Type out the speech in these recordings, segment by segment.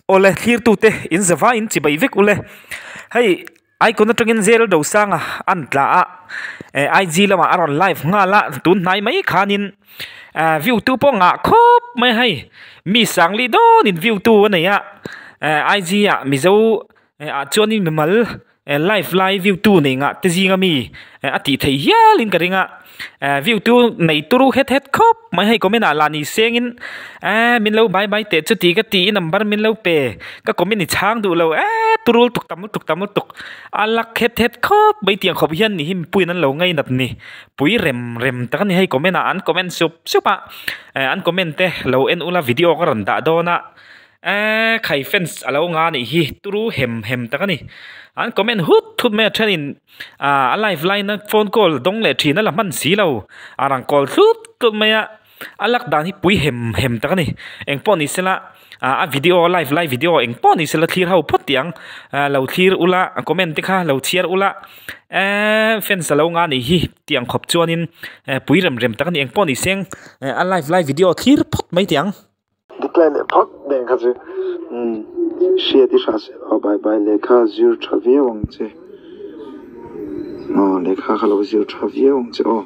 Awle thlirtute in zava in chibai vek ule. Hei icon atangin zel dosanga an tla a IG lamah a rawn live nghal a tun hnai mai khanin view tu pawh ngah khawp mai hei mi sangli dawnin view tu a nei a IG ah mizo ah chuanin mimal live lai view tu nei ngah te zinga mi a tih theih hialin ka ring a view tu nei turu het het khawp mai hei comment ah lah ni sengin eee min lo bai bai teh chuti ka ti i number min lo pe ka comment i chhang duh lo eee turul tuk tam lutuk tam lutuk a lak het het khawp mai tiang khawp hian ni hi mipuiin an lo ngainat ni pui rem rem tak a ni hei comment ah an comment sup sup a an comment te lo en ula video ka rawn dah dawn a. Eee khai fans a lo nga anih hi turu hem hem tak a ni an comment hut hut mai a thenin ah a live line a phone call dawng leh thin a la hman si lo a rawn call hlut hlut mai a a lak dan hi pui hem hem tak a ni engpawh ni sela ah a video live lai video engpawh ni sela thlir ho phawt tih ang ah lo thlir ula comment te kha lo chhiar ula eee fans a lo nga anih hi tih ang khawp chuanin pui rem rem tak a ni engpawh ni seng a live lai video thlir phawt mai tih ang. Decline leh phawt nen kha chu umm hriat i hra se aw bye bye lehkha zir tha viau ang che aw lehkha kha lo zir tha viau ang che aw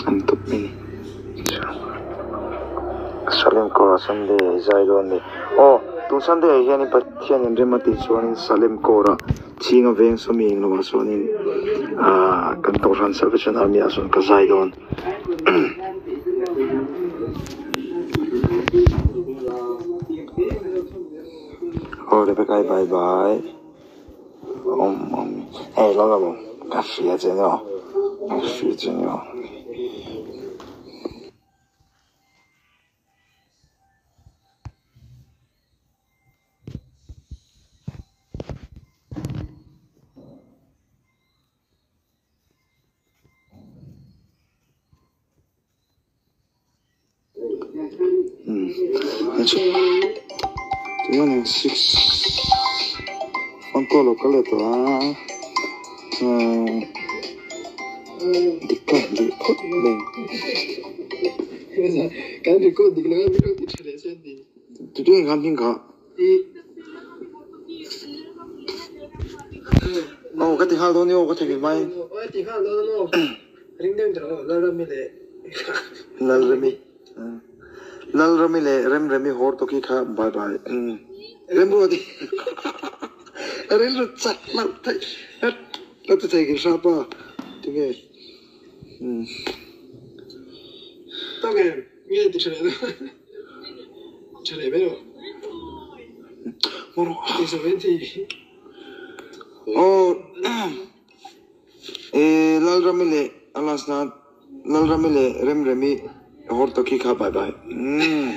an tawp mai ni Salem kawrah Sunday ah i zai dawn a ni aw tun Sunday ah hian Pathian in rem a tih chuanin Salem kawrah. Chhinga veng sawmi eng lamah chuanin ahh kan Kohhran Salvation Army ah sawn ka zai dawn. Aw Rebecca i bye bye awm awm hei lo lo ka hria che nia aw ka hria che nia aw. Tunah six phone call lo kal leh tawh a dik ka han leh phawt mai. Tute khan hming kha. Aw ka ti nghal dawn ni aw ka thei mai. Lalremi Lalremi leh Remremi hawr tawk hi kha bye bye Remruati rilru chak loh theih ka ti thei khin hra pa tinge. Aw eh Lalrami leh a last na Lalrami leh Remremi hawr tawk hi kha bye bye umm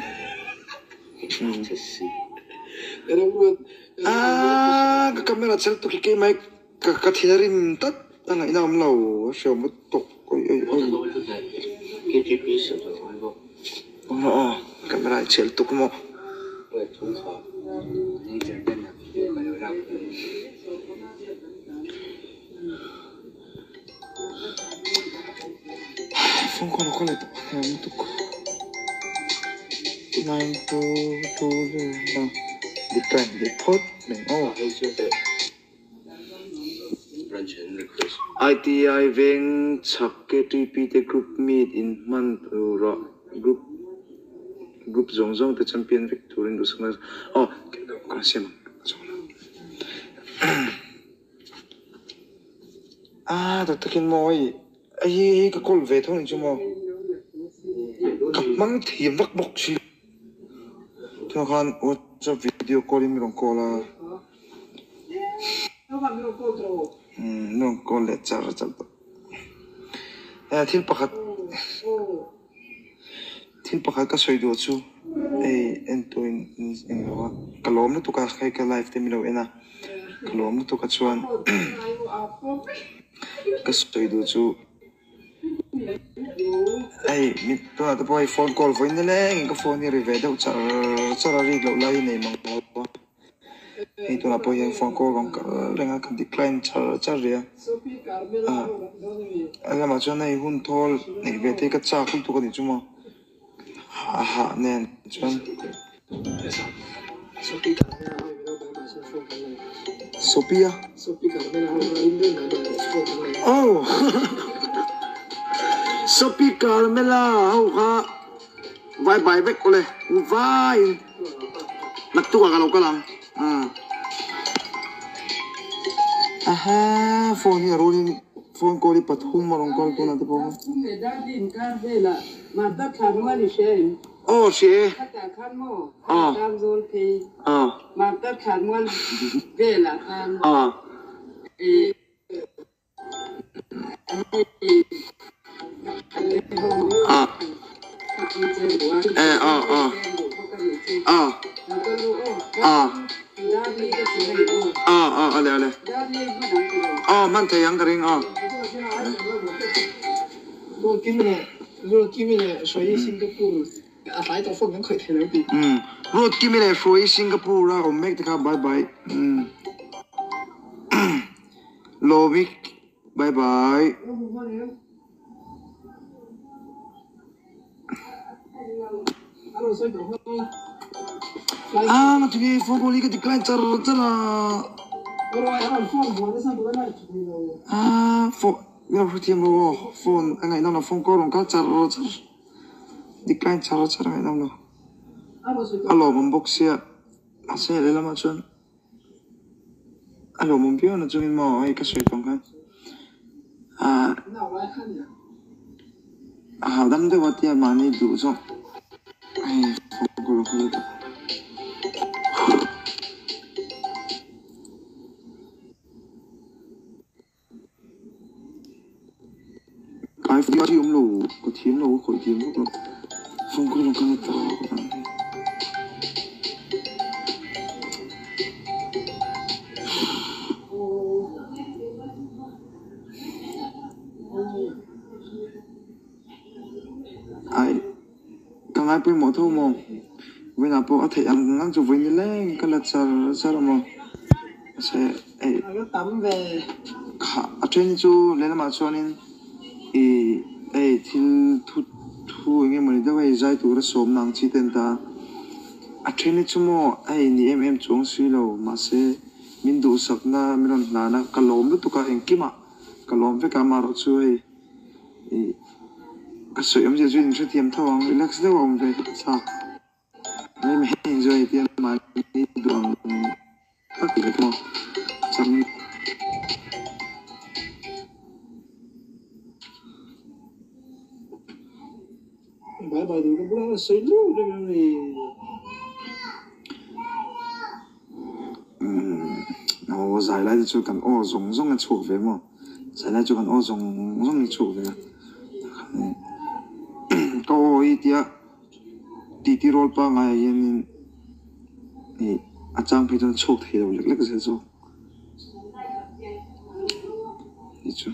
ah ka camera chel tuk hi keimah hi ka thin a rim tlat a ngaihna awm lo a hriau mut tawk oi oi oi aw camera i chel tuk maw. Phone call ka let a lutuk 9 2 2 0 decline leh phawt mai aw. ITI veng chhak KTP te group meet in hman turah group group zawng zawng te champion vek turin duhsakna aw ka siam ang ah tak takin maw hei hei ka call ve tho ang chu maw ka hmang thiam vak bawk si tunah khan whatsapp video call in min rawn call a. Umm rawn call leh char char tawh. Eh thil pakhat thil pakhat ka sawi duh chu hei en turin eng lo a ka lawm lutuk a hei ka live te min lo en a ka lawm lutuk a chuan ka sawi duh chu hei mi tunah te pawh hei phone call vawiin nileng in ka phone hi ri ve deuh char char a rik loh lai hi nei mang lo a. Hei tunah pawh hian phone call rawn kal reng a ka decline char char rih a ah a lamah chuan hei hun thawl neih ve te hi ka chak lutuk a nih chu maw. Hah nen chuan. Sophia. Oh! Sophie Carmela ho kha vai bai vek awle vaiin naktuk ah ka lo kal ang. Aha phone hi a rualin phone call hi pathum a rawn call tunah te pawh kha. Aw hria e. Aw. Aw. Aw. Aw. Eh aw aw. Aw. Aw. Aw aw ale ale. Aw hman thei ang ka ring aw. Umm Ruat Kimi leh Hruai Singapore a awm mek te kha bye bye. Umm Lawmi bye bye. Ah nga tunge phone call hi ka decline char char a. Ah phone Min lo hrethiam lo aw, phone a ngaihnawm lo, phone call rawn kal char char, decline char char a ngaihnawm lo. A lawmawm bawk sia, mahse lehlamah chuan a lawmawm viau na chungin maw hei ka sawi tawng khan ah a hahdam deuh a tia mahni duh zawk hei phone call rawn kal leh tawh. Kai hi awm lo, ka thiam lo, ka khawih thiam vak lo. Phone call ka la ta Ai, ka ngai pawimawh tho maw? Vawiinah pawh a theih ang ang chu vawiin nileng ka la char char a maw? Mahse hei kha a then hi chu lehlamah chuanin ih hei thil thu thu eng emaw ni deuh hei zai tura sawmna ang chi te an ta a, a then hi chu maw hei ni em em chuang si lo mahse min duhsakna min rawn hlan a ka lawm lutuk a engkimah ka lawm vek a amaherawhchu hei. Ih ka sawi awmzia chu in hrethiam tho ang relax deuh a awm ve ka chak mai mai heng zawh hei tia mahni duh ang tak tih vek maw chang Bai bai deuh ka bulah a sawi luh reng a ni. Umm aw zai lai te chu kan aw zawng zawng a chhuak ve maw. Zai chu kan aw zawng zawng hi chhuak ve a, ka aw hi tia titi rawl pangngai ah hianin ih a chang phei chuan chhuak thei lo lek lek zel zawk tih chu.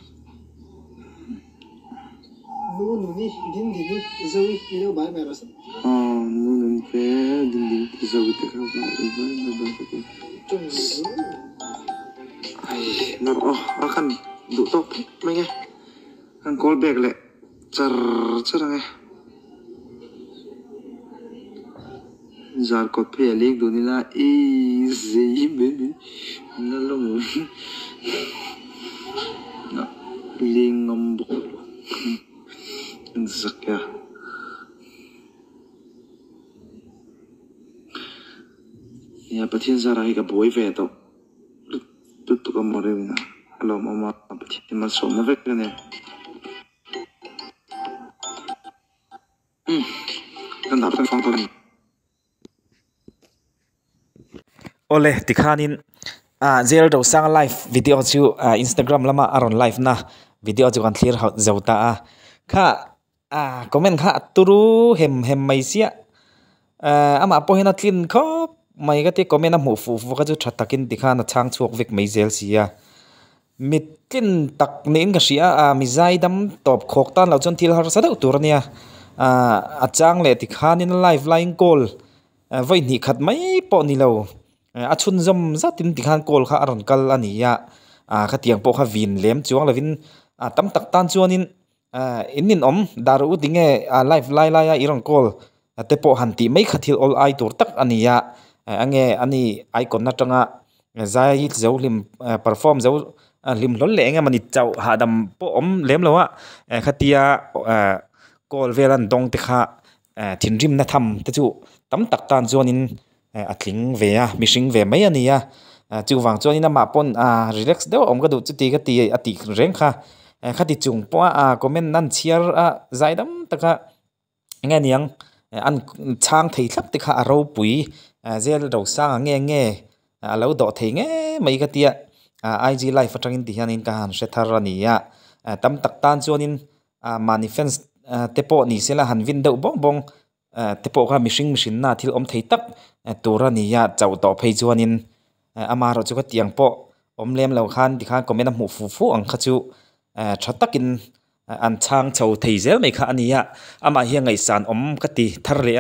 Nu nuni din dini zoe i lo bai mai rawh se. Aw nu nun te din din te zoe te kha bai bai bai bai ka ti. Ai nawr aw a khan duh tawk phawt mai nge kan call back leh char char ang e. Zar kawt phei a leng dun ila easy baby na lo leng ngam bawk lo zak ya. Nia Pathian zara hi ka buai ve tawh lutuk a maw reuhin a lawmawm a Pathian malsawmna vek a nia. Umm kan dah vek fang tawh a ni. Awle tikhanin ah Jail Rosanga live video chu ah Instagram lama a rawn live na video chu kan thlir hauh zo ta a kha ah comment kha a turu hem hem mai chiah ah amah pawh hian a tlin khawp mai ka ti comment a hmuh fuh fuh kha chu tha takin tikhan a chhang chhuak vek mai zel si a. Mit tlin tak niin ka hria a, mi zaidam tawp khawk tan loh chuan thil harsa deuh tur a nia. Ahh a chang leh tikhanin live laiin call vawi hnih khat mai pawh ni lo, a chhunzawm zatin tikhan call kha a rawn kal a ni a, ah khatiang pawh kha vin lem chuang lovin a tam tak tan chuanin ahh in ninawm dar u tinge live lai laia i rawn call. te pawh han tih mai kha thil awl ai tur tak a ni a enge ani icon atanga zai zo hlim perform zo hlim hlawl leh eng emawni chauh hahdam pawh awm lem lo a khatia call vel an dawng te kha thinrim na tham te chu tam tak tan chuanin a tling ve a mihring ve mai a ni a chuvang chuanin amah pawn relax deuh a awm ka duh chuti ka ti a tih reng kha khati chung pawha comment an chhiar a zai dam taka eng nge niang an chhang thei thlap te kha a ropui zel rosanga nge nge a lo dawh thei ngei mai ka tia IG live atangin ti hianin ka han hre thar a ni a tam tak tan chuanin mahni fans te pawh ni sela han vin deuh bawng bawng te pawh kha mihring mihrinna thil awm thei tak tur a ni a chauh tawh phei chuanin amaherawhchu ka tiang pawh awm lem lo khan tikhan comment a hmuh fu fu ang kha chu tha takin an chhang chho thei zel mai kha a ni a amah hian ngaihsan awm ka ti thar leh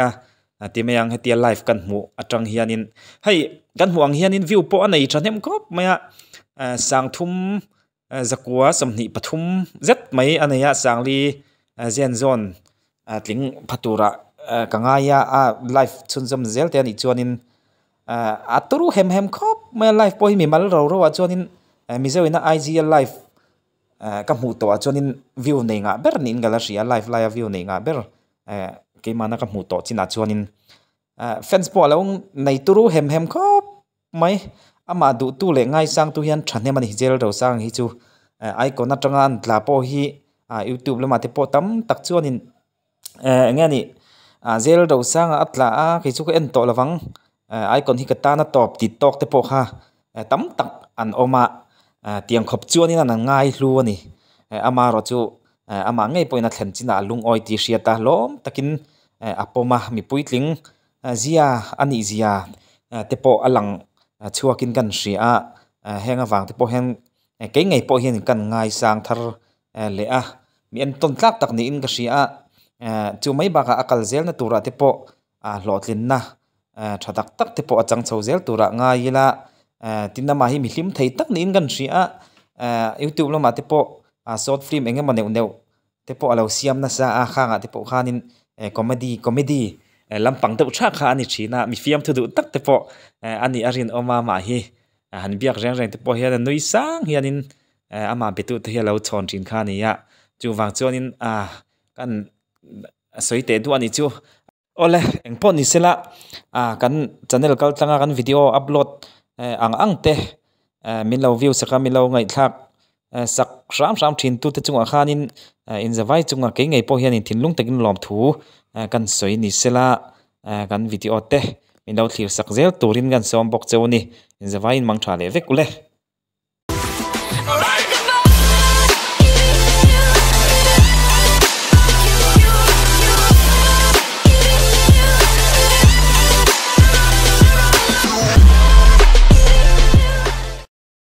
a ti mai ang hetia live kan hmuh atang hianin hei kan hmuh ang hianin view pawh a nei thahnem khawp mai a sangthum zakua 23 zet mai a nei a sangli zen zawn tling pha tura ka ngai a a live chhunzawm zel te anih chuanin a turu hem hem khawp mai a live pawh hi mimal ro ro ah chuanin mizo ina IG a live ka hmuh tawh ah chuanin view nei ngah ber niin ka la hria live laia view nei ngah ber keimahna ka hmuh tawh chinah chuanin fans pawh alo nei turu hem hem khawp mai amah duhtu leh ngaisangtu hian thahnem a ni zel rosang hi chu icon atanga an tla pawh hi youtube lamah te pawh tam tak chuanin eng nge nih zel rosanga a tla a kei chu ka en tawh lovang icon hi ka tan a tawp ti tawk te pawh kha tam tak an awm a tiang khawp chuanin an ngai hlu a ni amaherawhchu amah ngei pawhin a thlen chinah a lungawi tih hriat a hlawm takin a pawm a mipui tling zia a nih zia te pawh a lang chhuakin kan hria a heng avang te pawh hian kei ngei pawh hian kan ngaisang thar leh a mi entawn tlak tak niin ka hria a chu mai bakah a kal zelna turah te pawh hlawhtlinna tha tak tak te pawh a chang chho zel turah ngai ila tin amah hi mi hlim thei tak niin kan hria a youtube lamah te pawh short film eng emaw neuh neuh te pawh a lo siam nasa a khangah te pawh khanin comedy comedy lampang deuh thak kha a ni thin a mi fiamthu duh tak te pawh a nih a rinawm a amah hi han biak reng reng te pawh hian a nui sang hianin amah betu te hi a lo chhawn thin kha a ni a chuvang chuanin kan sawi teh duah a nih chu. Awle engpawh ni sela kan channel kal tlanga kan video upload ang ang te min lo view sak a min lo ngaihthlak sak hram hram thin tute chungah khanin inzavai chungah kei ngei pawh hianin thinlung takin lawmthu kan sawi ni sela kan video te min lo thlir sak zel turin kan sawm bawk cheu a ni inzavaiin mang tha leh vek ule.